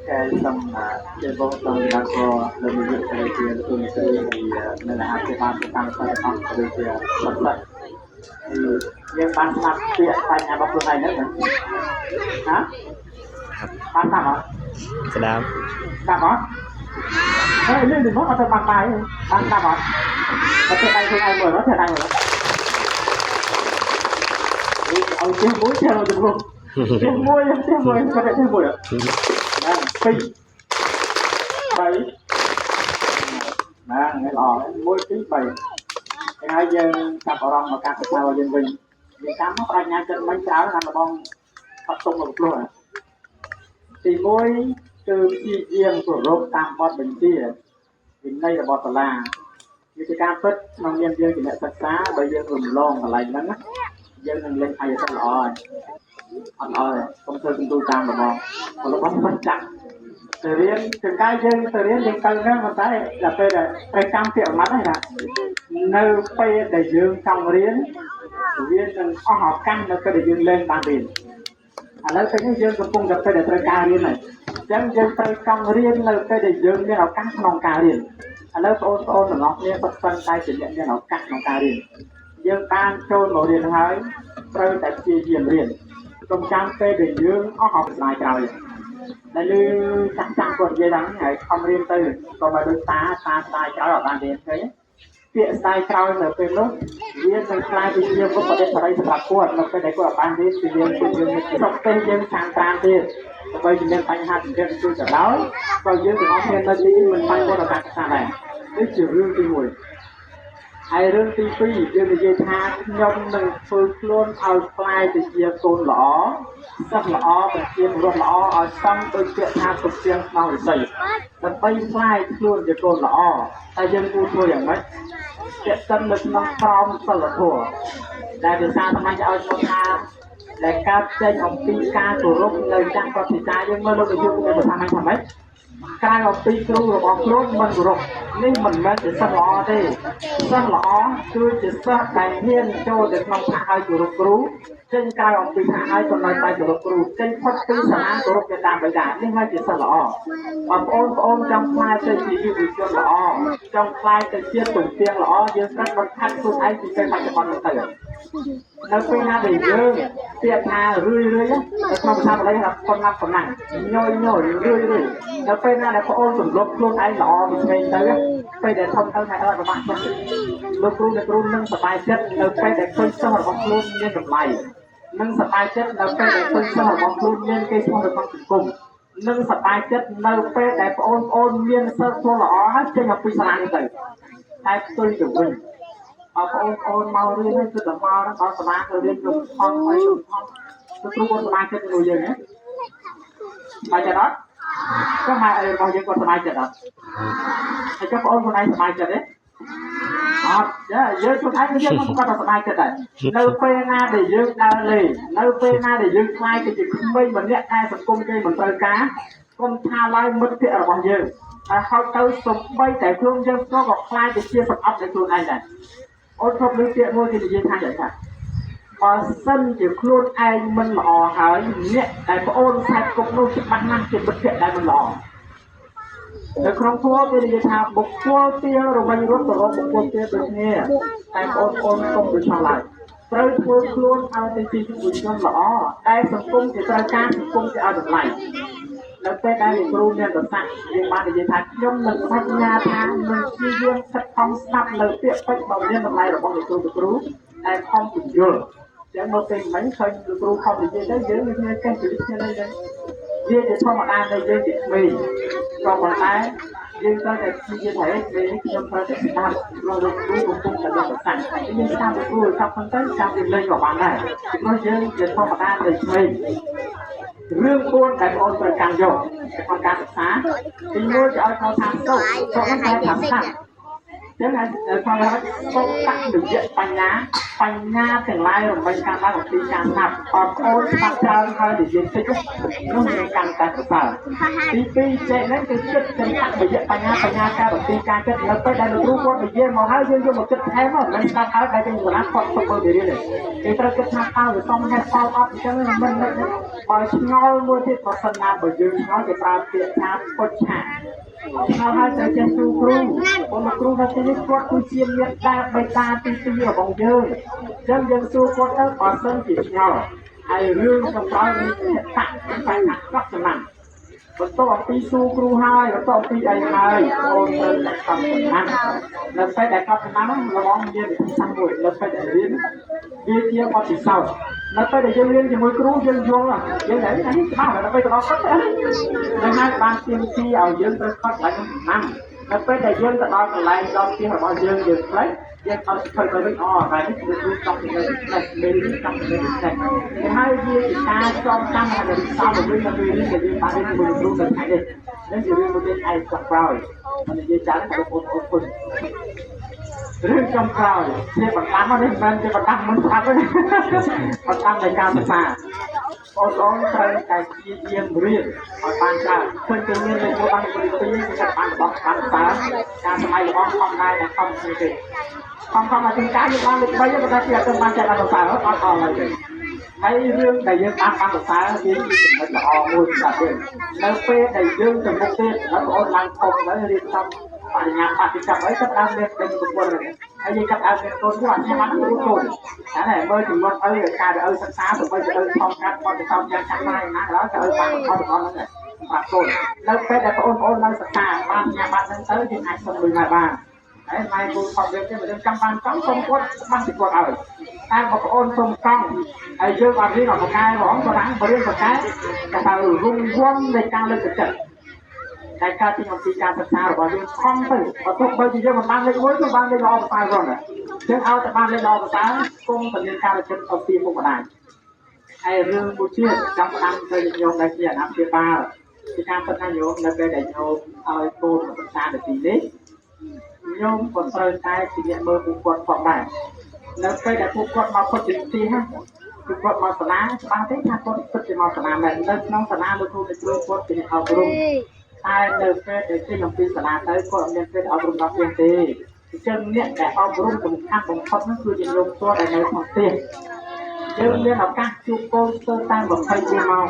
កែសូមជាបងសូមដល់ក៏លោកនាយកក៏ជាលោកគ្រូហើយនៅអាភិបាលប្រកាន់សិស្សអស់ក៏ជាសិស្សយើងបានស្ដាប់ពាក្យបញ្ញរបស់ខ្លួនឯងហ្នឹងណាបានស្ដាប់អត់ ស្ដាប់ ស្ដាប់អត់ហើយលឺទៅមកអត់ទៅបានបាយបានស្ដាប់អត់អត់ទៅដៃខ្លួនឯងមើលអត់ទៅដៃមើលឲ្យចេះមួយចេះមកជំរុំចេះមួយចេះមួយគាត់ចេះមួយណា2 3ណានេះល្អ1 2 3ហើយយើងចាប់អារម្មណ៍មកការសិក្សារបស់យើងវិញយើងតាមមកប្រាជ្ញាចិត្តមិនច្រើនណាស់បងអត់ទុំមកខ្លួនទី1គឺព្យាយាមគោរពតាមបទបញ្ជាវិន័យរបស់សាលាវាជាការពិតក្នុងនាមយើងជាអ្នកសិក្សាបើយើងរំលងកន្លែងហ្នឹងណាយើងនឹងលេងអាយុល្អហើយអត់ល្អទេកុំធ្វើកន្ទូតាមរបស់របស់មិនចាក់ទៅរៀនចង្កាយយើងទៅរៀនយើងទៅហ្នឹងប៉ុន្តែដល់ពេលដែលត្រូវកម្មពាក្យអាម៉ាត់ហ្នឹងណានៅពេលដែលយើងចង់រៀនវានឹងអស់ឱកាសនៅពេលដែលយើងលែងបានរៀនឥឡូវពេលនេះយើងកំពុងតែពេលដែលត្រូវការរៀនហើយអញ្ចឹងយើងត្រូវចង់រៀននៅពេលដែលយើងមានឱកាសក្នុងការរៀនឥឡូវបងប្អូនទាំងអស់គ្នាសុទ្ធសឹងតែជាអ្នកមានឱកាសក្នុងការរៀនយើងបានចូលមករៀនហើយត្រូវតែព្យាយាមរៀនកុំចាំពេលដែលយើងអស់ឱកាសក្រោយដែលលឺចាស់ចាស់គាត់និយាយហ្នឹងហើយខំរៀនទៅកុំឲ្យដូចតាតាស្ដាយក្រោយអត់បានរៀនឃើញពាក្យស្ដាយក្រោយនៅពេលនោះវានឹងក្លាយទៅជាពុទ្ធបរិស័យសម្រាប់គាត់នៅពេលដែលគាត់អត់បានរៀនពីយើងគឺយើងមានសុខទេយើងសាងប្រានទៀតដើម្បីជំនាញបញ្ហាជំរាបជួយទៅដល់ក៏យើងទាំងអស់គ្នានៅទីនេះមិនបាច់គាត់ដល់ការសិក្សាដែរនេះជារឿងទី1ហើយរឿងទី2យើងនិយាយថាខ្ញុំនឹងធ្វើខ្លួនឲ្យក្លាយទៅជាកូនល្អសិស្សល្អប្រជាពលរដ្ឋល្អឲ្យសមដូចពាក្យថាទុកទៀងស្មៅរិស័យដើម្បីក្លាយខ្លួនជាកូនល្អតែយើងគួរធ្វើយ៉ាងម៉េចពាក្យសិននៅក្នុងក្រមសិលធម៌ដែលភាសាសាមញ្ញឲ្យឈ្មោះថាដែលកើតចេញអំពីការគោរពនៅចាស់ប្រតិសាយើងមើលលោកនាយកនៅភាសាមញ្ញថាម៉េចក្រៅអំពីគ្រូរបស់ខ្លួនមិនគោរពនេះមិនមែនជាសិស្សល្អទេសិស្សល្អគឺជាសិស្សដែលហ៊ានចូលទៅក្នុងថ្នាក់ឲ្យគោរពគ្រូចេញក្រៅអំពីថ្នាក់ឲ្យក៏នៅតែគោរពគ្រូចេញផុតពីសាលាគោរពទៅតាមបិតានេះហើយជាសិស្សល្អបងប្អូនបងចង់ក្លាយទៅជាយុវជនល្អចង់ក្លាយទៅជាទុនទៀងល្អយើងត្រូវបង្ហាត់ខ្លួនឯងពីពេលបច្ចុប្បន្នទៅនៅពេលណាដែលយើងពាក្យថារឿយរឿយនៅក្នុងភាសាបាលីថាប៉ុណ្ណាប៉ុណ្ណាញយញយរឿយរឿយនៅពេលណាដែលបងអូនទម្លាប់ខ្លួនឯងល្អពីក្មេងទៅពេលដែលធំទៅណែអត់ប្រមាថចិត្តលោកគ្រូអ្នកគ្រូនឹងសប្បាយចិត្តនៅពេលដែលឃើញសិស្សរបស់ខ្លួនមានតម្លៃនឹងសប្បាយចិត្តនៅពេលដែលឃើញសិស្សរបស់ខ្លួនមានគេឈ្មោះនៅក្នុងសង្គមនឹងសប្បាយចិត្តនៅពេលដែលបងប្អូនមានសិស្សខ្លួនល្អហើយចេញមកពីសាលានេះទៅតែផ្ទុយទៅវិញបងប្អូនមករៀនហើយគឺតែមកដល់សាលាទៅរៀនលោកខំអីលោកខំលោកគ្រូគាត់សប្បាយចិត្តជាមួយយើងហ៎សប្បាយចិត្តអត់ចុះម៉ែអីរបស់យើងគាត់សប្បាយចិត្តអត់ហើយចុះបងប្អូនខ្លួនឯងសប្បាយចិត្តទេអត់ចាយើងខ្លួនឯងយើងមិនគាត់តែសប្បាយចិត្តដែរនៅពេលណាដែលយើងដើរលេងនៅពេលណាដែលយើងខ្លាយទៅជាក្មេងម្នាក់ដែលសង្គមគេមិនត្រូវការកុំថាឡើយមិត្តភក្តិរបស់យើងតែហៅទៅសំបីតែខ្លួនយើងផ្ទាល់ក៏ខ្លាយទៅជាសម្អប់នៃខ្លួនឯងដែរអូនធ្លាប់ឮពាក្យមួយគេនិយាយថាយ៉ាងថាបើសិនជាខ្លួនឯងមិនល្អហើយអ្នកដែលប្អូនខ្សែគុកនោះច្បាស់ណាស់ជាមិត្តភក្តិដែលមិនល្អនៅក្នុងធម៌គេនិយាយថាបុគ្គលទាលរវិញរត់ទៅរកបុគ្គលទាលដូចគ្នាតែបងប្អូនកុំដូច្នោះឡើយត្រូវធ្វើខ្លួនឲ្យទៅជាយុវជនល្អតែសង្គមគេត្រូវការសង្គមគេឲ្យតម្លៃនៅពេលដែលលោកគ្រូមានប្រសាសន៍យើងបាននិយាយថាខ្ញុំនឹងបញ្ញាថានឹងព្យាយាមខិតខំស្ដាប់នៅពាក្យពេចន៍ដ៏មានតម្លៃរបស់លោកគ្រូលោកគ្រូដែលខំពន្យល់ចឹងមកពេលមិញឃើញលោកគ្រូខំនិយាយទៅយើងនឹងចេះពលិសគ្នាទៅវាជាធម្មតានៃយើងជាក្មេងក៏ប៉ុន្តែយើងត្រូវតែព្យាយាមថាពេលនេះខ្ញុំត្រូវតែស្ដាប់ព្រោះលោកគ្រូកំពុងតែមានប្រសាសន៍យើងស្ដាប់លោកគ្រូឲ្យចប់ហ្នឹងទៅចាំយើងលេងក៏បានដែរពីព្រោះយើងជាធម្មតានៃក្មេងរឿង4ដែលបងត្រូវកាន់យកក្នុងការសិក្សាទី1គេឲ្យเขาថាសូត្រសូត្រហ្នឹងតែថាស្ដាប់ ចឹងហើយថងថាសុតនិយបញ្ញាបញ្ញាទាំងឡាយរំលែកការបានអំពីការស្ដាប់អត់អូនស្ដាប់ច្រើនហើយនិយាយតិចនោះនឹងកាន់តែប្រសើរទី2ចេះហ្នឹងគឺគិតទាំងតនិយបញ្ញាបញ្ញាការអំពីការគិតនៅពេលដែលលោកគ្រូគាត់និយាយមកហើយយើងយកមកគិតថែមមិនស្ដាប់ហើយដែលជាសាលាគាត់ទុកមើលរៀនទេគេត្រូវគិតថាតើវាសមហេតុផលអត់អញ្ចឹងមិនមិនបើឆ្ងល់មួយទៀតប្រសិនណាបើយើងឆ្ងល់គេប្រើពាក្យថាពុច្ឆាឆ្ងល់ហើយត្រូវចេះសួរគ្រូព្រោះលោកគ្រូនៅទីនេះគាត់គឺជាមេដាបេតាទី2របស់យើងអញ្ចឹងយើងសួរគាត់ទៅបើសិនជាឆ្ងល់ហើយរឿងសំដៅនេះតបញ្ហាកត់ចំណាំបន្ទាប់អំពីសួរគ្រូហើយបន្ទាប់ពីអីហើយអូនត្រូវតែកត់ចំណាំនៅពេលដែលកត់ចំណាំល្បងមានវិធីសាស្ត្រមួយនៅពេលដែលរៀនវាជាបទពិសោធន៍នៅពេលដែលយើងរៀនជាមួយគ្រូយើងយល់យើងតែនេះច្បាស់ដល់ពេលទៅដល់គាត់នឹងហើយបានទៀមទីឲ្យយើងត្រូវកត់ឡើងចំណាំនៅពេលដែលយើងទៅដល់កន្លែងដល់ផ្ទះរបស់យើងយើងផ្លេចយើងអត់ធ្វើទៅវិញអតែនេះគឺគ្រូចង់ទៅនេះមេរៀនចង់ទៅនេះគេហើយវាជាការចងចាំហើយរិសោទៅវិញនៅពេលនេះដែលយើងបានរៀនជាមួយគ្រូនៅថ្ងៃនេះនេះជារឿងមួយទៀតឯងចង់ក្រោយមិននិយាយច្រើនបងប្អូនអរគុណរឿងចុងក្រោយជាបណ្ដាំនេះមិនមែនជាបណ្ដាំមិនស្ដាប់ទេបណ្ដាំនៃការសិក្សាបងប្អូនត្រូវតែព្យាយាមរៀនឲ្យបានច្រើនឃើញគេមានលេខ1បានលេខ2គេចាប់បានរបស់បានតើការសម័យរបស់ខំដែរតែខំទេខំខំមកជួនកាលយើងបានលេខ3ប៉ុន្តែគេអត់បានចេះបានសរសើរអត់អល់ហើយទេហើយរឿងដែលយើងបានបានសរសើរវាជាចំណុចល្អមួយសម្រាប់យើងនៅពេលដែលយើងទៅមុខទៀតហើយបងប្អូនឡើងធំទៅរៀនសំបញ្ញាបតិចាប់ហើយចាប់ដើមមានដេញប្រពន្ធហើយយើងចាប់ដើមមានកូនគាត់អត់ចាំបានកូនតែមើលចំនួនឪការដែលឪសិក្សាទៅបីឪខំកាត់បទពិសោធន៍យ៉ាងចាំណាស់ណាក៏ដោយក៏ឪបានបន្តទាំងអស់ហ្នឹងសម្រាប់កូននៅពេលដែលបងប្អូននៅសិក្សាបានបញ្ញាបត្រហ្នឹងទៅយើងអាចសុំលុយមកបានហើយម៉ែគូខំយើងទេបើយើងចង់បានកង់សុំគាត់ច្បាស់ពីគាត់ឲ្យតែបងប្អូនសុំកង់ហើយយើងអត់រៀនអត់បកកែហ្មងគាត់ថាបើរៀនបកកែគេថារង្វាន់នៃការលើកទឹកចិត្តតែការទីអំពីការសិក្សារបស់យើងខំទៅបើទោះបីជាយើងមិនបានលេខ1ក៏បានលេខល្អប្រសើរផងដែរយើងឲ្យតែបានលេខល្អប្រសើរគង់តែមានការរចិត្តអំពីមុខម្ដាយហើយរឿងមួយទៀតចង់ផ្ដាំទៅញោមដែលជាអាណាព្យាបាលជាការពិតណាញោមនៅពេលដែលញោមឲ្យកូនមកសិក្សានៅទីនេះញោមក៏ត្រូវតែជាអ្នកមើលពួកគាត់ផងដែរនៅពេលដែលពួកគាត់មកពិតជាទីហ្នឹងគឺគាត់មកសាលាច្បាស់ទេថាគាត់ពិតជាមកសាលាមែននៅក្នុងសាលាលោកគ្រូអ្នកគ្រូគាត់ជាអ្នកអប់រំតែនៅពេលដែលចេញអំពីសាលាទៅគាត់អត់មានពេលអប់រំដល់ផ្ទះទេអញ្ចឹងអ្នកដែលអប់រំសំខាន់បំផុតនោះគឺជាញោមផ្ទាល់ដែលនៅក្នុងផ្ទះយើងមានឱកាសជួបកូនស្ទើរតែ24ម៉ោង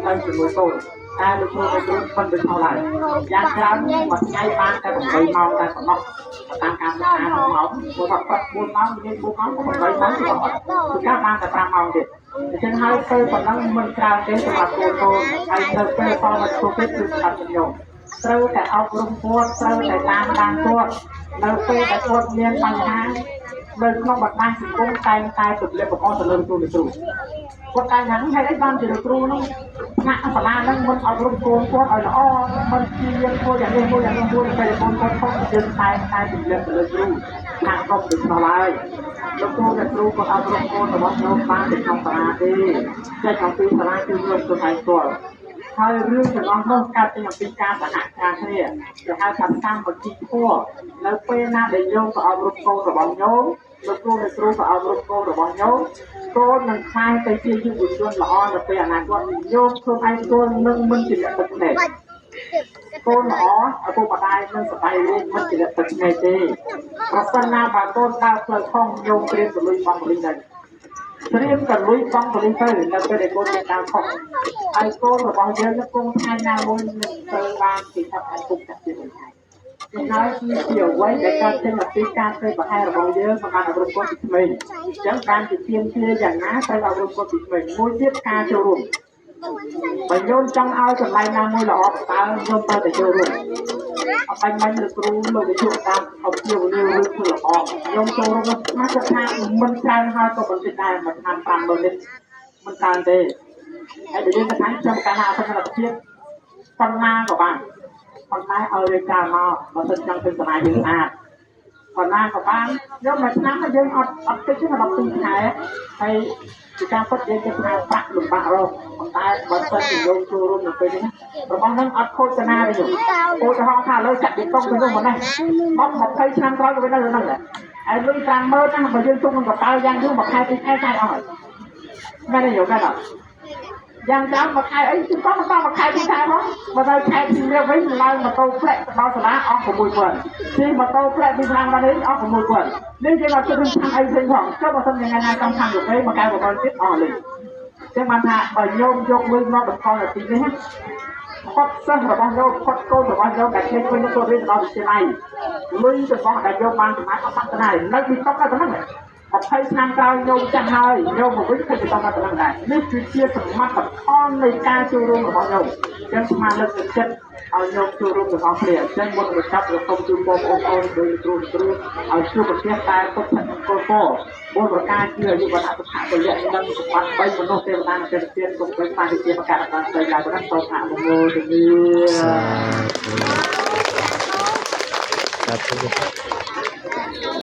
នៅជាមួយកូនតែលោកគ្រូអ្នកគ្រូមិនដូចអស់ឡើយយ៉ាងច្រើនមួយថ្ងៃបានតែ8ម៉ោងតែប៉ុណ្ណោះតាមការសិក្សា1ម៉ោងព្រោះថាព្រឹក4ម៉ោងមាន4ម៉ោង8ម៉ោងគឺអត់គឺការបានតែ5ម៉ោងទៀតអញ្ចឹងហើយពេលប៉ុណ្ណឹងមិនច្រើនទេសម្រាប់កូនកូនហើយនៅពេលសល់មកធ្វើទៀតគឺសម្រាប់ខ្ញុំត្រូវតែអប់រំគាត់ត្រូវតែតាមដានគាត់នៅពេលដែលគាត់មានបញ្ហានៅក្នុងបណ្ដាញសង្គមតែងតែទម្លាក់បង្អស់ទៅលើគ្រូគ្រូគាត់តែងថាហេតុអីបានជាគ្រូនោះថ្នាក់សាលាហ្នឹងមិនអប់រំកូនគាត់ឲ្យល្អមិនជារៀនធ្វើយ៉ាងនេះមួយយ៉ាងនោះមួយពេលកូនគាត់ខុសយើងតែងតែទម្លាក់ទៅលើគ្រូថាកុំដូច្នោះឡើយលោកគ្រូអ្នកគ្រូក៏អប់រំកូនរបស់ខ្ញុំបានទៅក្នុងសាលាទេចេញអំពីសាលាគឺលោកខ្លួនឯងផ្ទាល់ហើយរឿងទាំងអស់នោះកើតចេញអំពីការសហការគ្នាគេហៅថាកម្មវិធីធម៌នៅពេលណាដែលញោមក៏អប់រំកូនរបស់ញោមលោកគ្រូអ្នកគ្រូក៏អប់រំកូនរបស់ញោមកូននឹងក្លាយទៅជាយុវជនល្អនៅពេលអនាគតញោមខ្លួនឯងផ្ទាល់នឹងមិនជាអ្នកទឹកភ្នែកកូនល្អឪពុកម្ដាយនឹងសប្បាយរីកមិនជាអ្នកទឹកភ្នែកទេប្រសិនណាបើកូនដើរផ្លូវខុសញោមត្រៀមទៅលុយបងបលិទៅត្រៀមតែលុយបងបលិទៅនៅពេលដែលកូនមានដើរខុសហើយកូនរបស់យើងនឹងគង់ថ្ងៃណាមួយនឹងត្រូវបានគេថាឪពុកចាក់ជាវិញហើយហើយគឺជាអ្វីដែលកើតចេញអំពីការធ្វើប្រហែសរបស់យើងសម្រាប់អប់រំគាត់ពីក្មេងអញ្ចឹងបានជាទៀមទាយ៉ាងណាត្រូវអប់រំគាត់ពីក្មេងមួយទៀតការចូលរួមបើញោមចង់ឲ្យកន្លែងណាមួយល្អប្រសើរញោមត្រូវតែចូលរួមអបាញ់មិញលោកគ្រូលោកវិទ្យុតាមអភិវឌ្ឍឬធ្វើល្អញោមចូលរួមនោះមកគាត់ថាមិនច្រើនហើយក៏បន្តិចដែរមួយឆ្នាំ50000នេះមិនច្រើនទេហើយបើយើងថាចាំកាលណាអសន្នភាពប៉ុណ្ណាក៏បានប៉ុន្តែឲ្យរៀបការមកបើសិនចង់ទៅសាលាយើងស្អាត ប៉ុណ្ណាក៏បានយកមួយឆ្នាំយើងអត់អត់តិចទេ12ខែហើយជាការពិតយើងគិតថាប្រាក់លំបាករកប៉ុន្តែបើសិនជាយើងចូលរួមនៅពេលនេះរបស់ហ្នឹងអត់ខូចកណាទេយោឧទាហរណ៍ថាឥឡូវចាក់បេតុងទៅនោះមកនេះមក20ឆ្នាំក្រោយក៏វានៅហ្នឹងដែរហើយលុយ50000ណាបើយើងទុកក្នុងកប៉ាល់យ៉ាងយូរមួយខែពីរខែចាយអស់ហើយមែនទេយោមែនអត់យ៉ាងចាំមួយខែអីគឺគាត់មកមួយខែពីរខែមកបើទៅខែពីរវិញឡើងម៉ូតូផ្លែកទៅដល់សាលាអស់6000ជិះម៉ូតូផ្លែកពីខាងដល់នេះអស់6000នេះគេមកគិតរឿងខាងអីផ្សេងផងចុះបើសិនយ៉ាងណាចង់ខាងលោកឯងមកកែប្រព័ន្ធទៀតអស់លុយចឹងបានថាបើញោមយកលុយមកតម្កល់នៅទីនេះផុតសិស្សរបស់ញោមផុតកូនរបស់ញោមដែលគេឃើញទៅរៀនដល់វិទ្យាល័យលុយរបស់ដែលយកបានចំណាយអត់បាត់ទៅណានៅពីតុកនៅហ្នឹង20ឆ្នាំក្រោយញោមចាស់ហើយញោមមកវិញឃើញទៅដល់ហ្នឹងដែរនេះគឺជាសមត្ថផលនៃការចូលរួមរបស់ញោមអញ្ចឹងស្មានលើកទឹកចិត្តឲ្យញោមចូលរួមទាំងអស់គ្នាអញ្ចឹងមុននឹងបញ្ចប់ក៏សូមជូនពរបងប្អូនដោយគ្រូគ្រូឲ្យជួបប្រទះតែពុទ្ធមង្គលពរបួនប្រការជាអាយុវណ្ណៈសុខៈពលៈនិងសម្បត្តិ3មនុស្សទេវតានិងទេពធានគុំបីបាជាប្រកាសដល់ស្រីឡើយប៉ុណ្ណឹងសូមអនុមោទនា សាធុសាធុ។